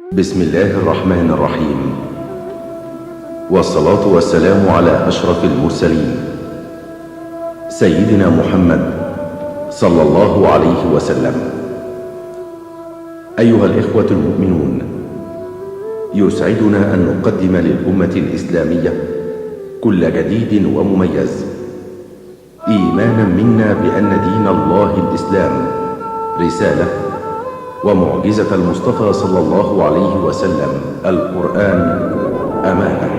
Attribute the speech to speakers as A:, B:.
A: بسم الله الرحمن الرحيم، والصلاة والسلام على أشرف المرسلين سيدنا محمد صلى الله عليه وسلم. أيها الإخوة المؤمنون، يسعدنا أن نقدم للأمة الإسلامية كل جديد ومميز، إيمانا منا بأن دين الله الإسلام رسالة، ومعجزة المصطفى صلى الله عليه وسلم القرآن أمانة.